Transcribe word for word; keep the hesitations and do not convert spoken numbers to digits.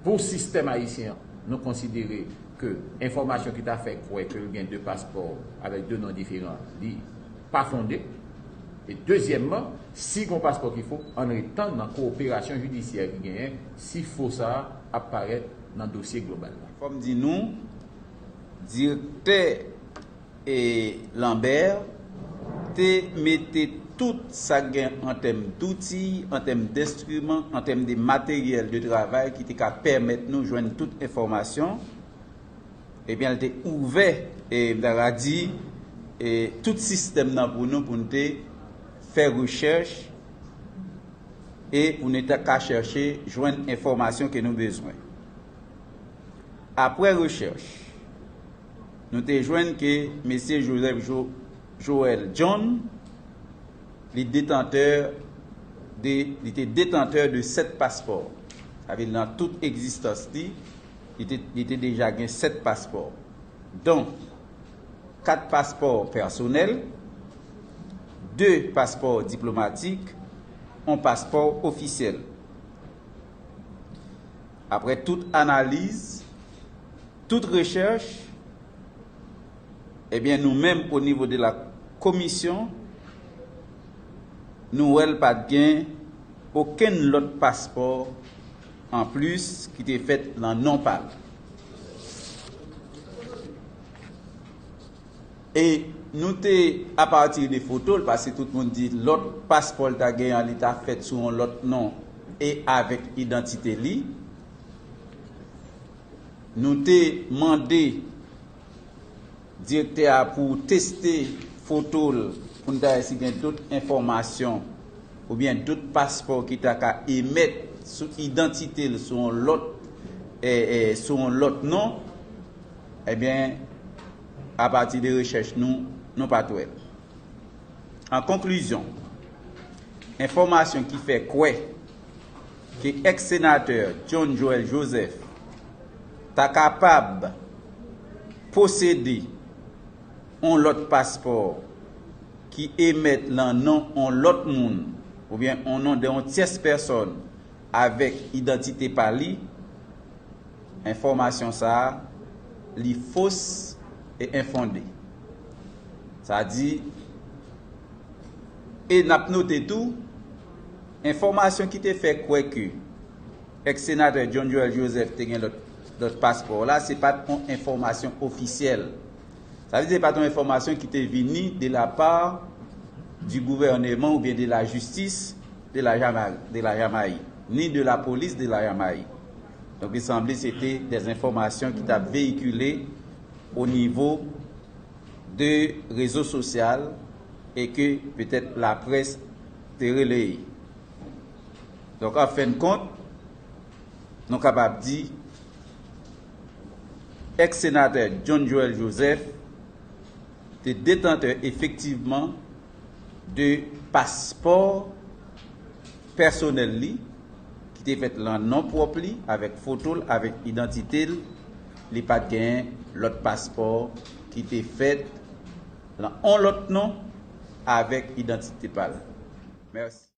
Pou sistèm ayisyen an, nou konsidere ke enfòmasyon ki ta fè kwè ke l gen de paspò avèk de non diferan, li pa fonde. E dezyèmman, si gon paspò ki fo, ann ret tann nan kowoperasyon jidisyè ki genyen si fo sa a ap parèt nan dosye global la. Fò m di nou, direktè e Lambert te mete tout sa k gen an tèm douti, an tèm denstriman, an tèm de materyèl de travay ki te ka pèmèt nou jwenn tout enfòmasyon. Ebyen, l te ouvè, e m ta ka di, e tout sistèm nan pou nou, pou n te fè rechèch e pou n te ka chèche jwenn enfòmasyon ke nou bezwen. Apre rechèch, nou te jwenn ke mesye Joseph Jo-, Joël John, li detantè de, li te detantè de sèt paspò. Sa vle di nan tout egzistans li, li te, li te deja gen sèt paspò. Donk, kat paspò pèsonèl, de paspò diplomatik, yon paspò ofisyèl. Apre tout analiz, tout rechèch, ebyen, nou menm, o nivo de la komisyon, nou wè l pa t gen okenn lòt paspò anplis ki te fèt nan non pa l. E nou te, apati de foto l, paske tout moun di lòt paspò l ta genyen an, li ta fèt sou yon lòt non e avèk idantite li. Nou te mande direktè a pou teste foto l, pou n ta wè si gen dòt enfòmasyon oubyen dòt paspò ki ta ka emèt sou idantite l sou yon lòt, e, e, sou yon lòt non, ebyen, apati de rechèch nou, nou pa t wè l. An konklizyon, enfòmasyon ki fè kwè ke èks-senatè John Joël Joseph ta kapab posede yon lòt paspò ki emèt nan non yon lòt moun oubyen yon non de yon tyès pèsòn avèk idantite pa li, enfòmasyon sa a, li fos e enfonde. Sa di, e n ap note tou, enfòmasyon ki te fè kwè ke èks-senatè John Joël Joseph te gen lòt, lòt paspò la, se pa t yon enfòmasyon ofisyèl. Sa vle di, se pa t yon enfòmasyon ki te vini de la pa du gouvernement oubyen de la justice de la Jama-, de la Jamaïque, ni de la police de la Jamaïque. Donk, li sanble se te de enfòmasyon ki t ap veyikile o nivo de rezo sosyal e ke petèt laprès te releye. Donk, an fen de kont, nou kapab di, èks-senatè John Joël Joseph te detantè efektivman de paspò pèsonèl li, ki te fèt nan non pwòp li, avèk foto l, avèk idantite l. Li pa t genyen lòt paspò ki te fèt nan yon lòt non avèk idantite pa l. Mèsi.